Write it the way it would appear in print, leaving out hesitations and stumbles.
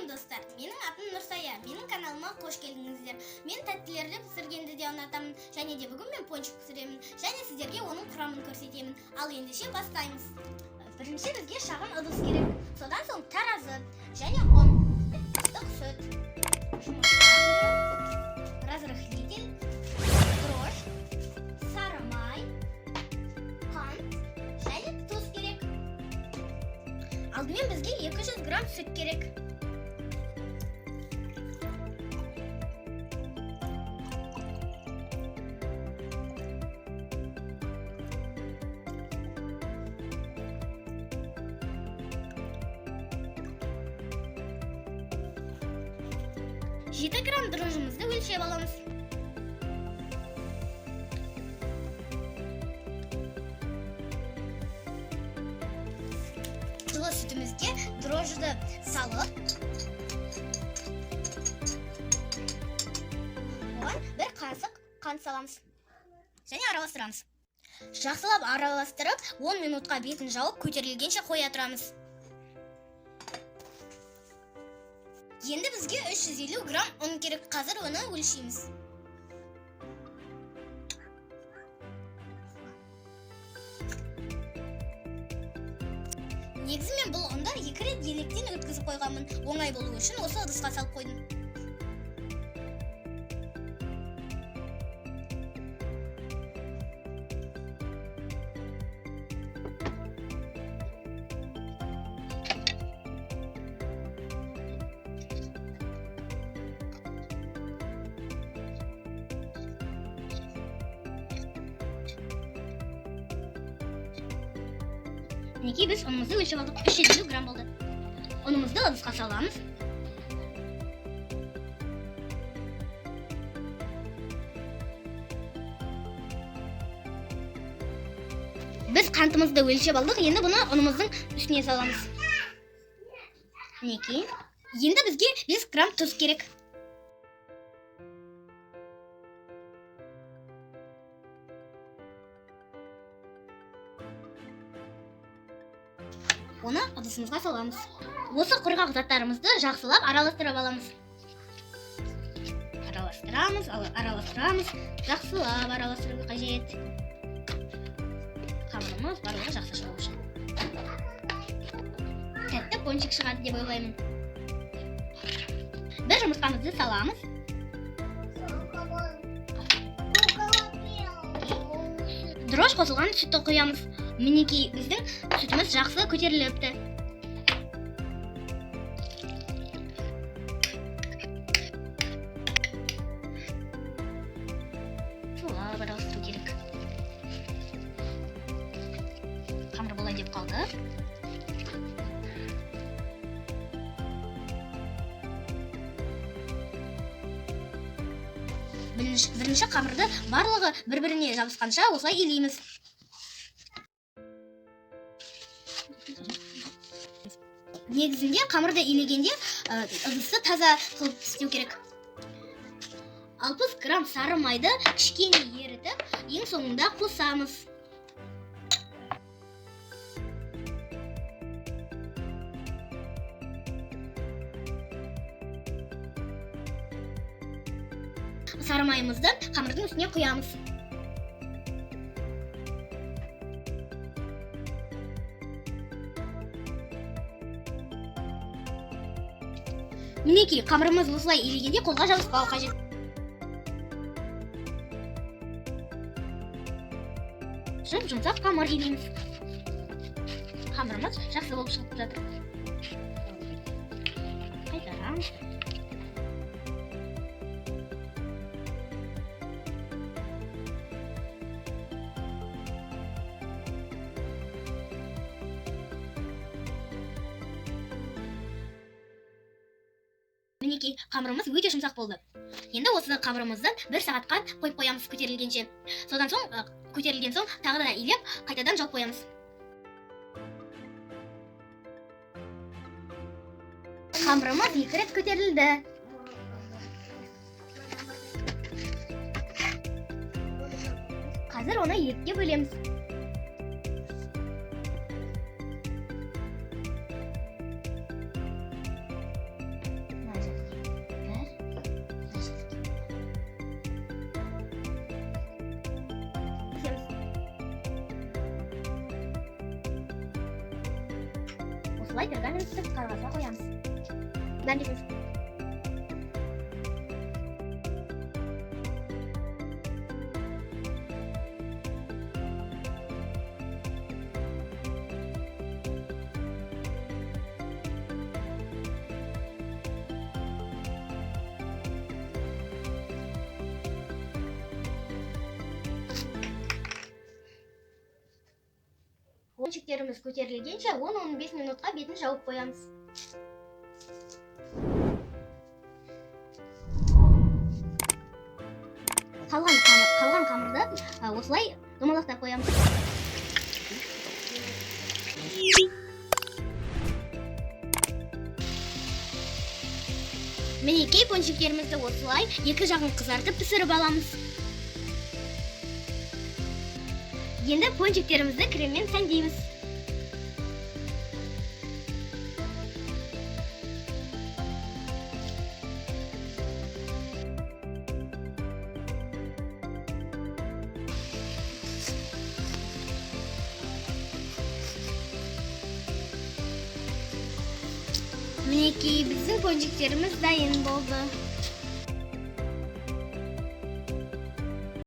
Сәлем, достар! Менің атым Нұрсая. Менің каналыма қош келдіңіздер. Мен тәттілерді пісіргенді де ұнатамын. Және де бүгін мен пончик пісіремін. Және сіздерге оның құрамын көрсетемін. Ал ендеше бастаймыз. Бірінші бізге шағын ыдыс керек. Содан соң таразы және ұн, ыстық сүт, жұмыртқа, разрыхлитель, дрожж, сары май, қант және тұз керек. Алдымен бізге 200 грамм сүт керек. 7 грамм дрожжымызды өлшеп аламыз. Жылы сүтімізге дрожжыды салып, оған бір қасық қант саламыз және араластырамыз. Жақсылап араластырып, 10 минутқа бетін жауып, көтерілгенше қоя тұрамыз. Енді бізге 350 грамм ұн керек. Қазір оны өлшейміз. Негізі мен бұл ұнды екі рет електен өткізіп қойғанмын. Оңай болу үшін осы ыдысқа салып қойдым. Мінекей, біз ұнымызды өлшеп алдық. 350 грамм болды. Ұнымызды ыдысқа саламыз. Біз қантымызды өлшеп алдық. Енді бұны ұнымыздың үстіне саламыз. Мінекей. Енді бізге 5 грамм тұз керек. Оны ыдысымызға саламыз. Осы құрғақ заттарымызды жақсылап араластырып аламыз. Араластырамыз, араластырамыз, жақсылап араластыру қажет. Қамырымыз барлығы жақсы шығу үшін. Тәтті пончик шығады деп ойлаймын. Бір жұмыртқамызды саламыз. Дрожж қосылған сүтті құямыз. Мінекей, біздің сүтіміз жақсы көтеріліпті. Сулап араластыру керек. Қамыр болай деп қалды. Бірінші қамырды барлығы бір-біріне жабысқанша осылай илейміз. Негізінде қамырды илегенде ыдысты таза қылып істеу керек. 60 грамм сары майды кішкене ерітіп, ең соңында қосамыз. Сары майымызды қамырдың үстіне құямыз. Мінекей, қамырымыз осылай илегенде қолға жабыспау қажет. Жұп-жұмсақ қамыр илейміз. Қамырымыз жақсы болып шығып жатыр. Қайтарамыз. Мінекей, қамырымыз өте жұмсақ болды. Енді осы қамырымызды бір сағатқа қойып қоямыз көтерілгенше. Содан соң, көтерілген соң тағы да илеп, қайтадан жауып қоямыз. Қамырымыз екі рет көтерілді. Қазір оны екіге бөлеміз. Осылай пергаментті қағазға қоямыз. Бәрін кесеміз. Пончиктеріміз көтерілгенше 10-15 минутқа бетін жауып қоямыз. Қалған қамырды осылай домалақтап қоямыз. Мінекей, пончиктерімізді осылай екі жағын қызартып пісіріп аламыз. Енді пончиктерімізді креммен сәндейміз. Мінекей, біздің пончиктеріміз дайын болды.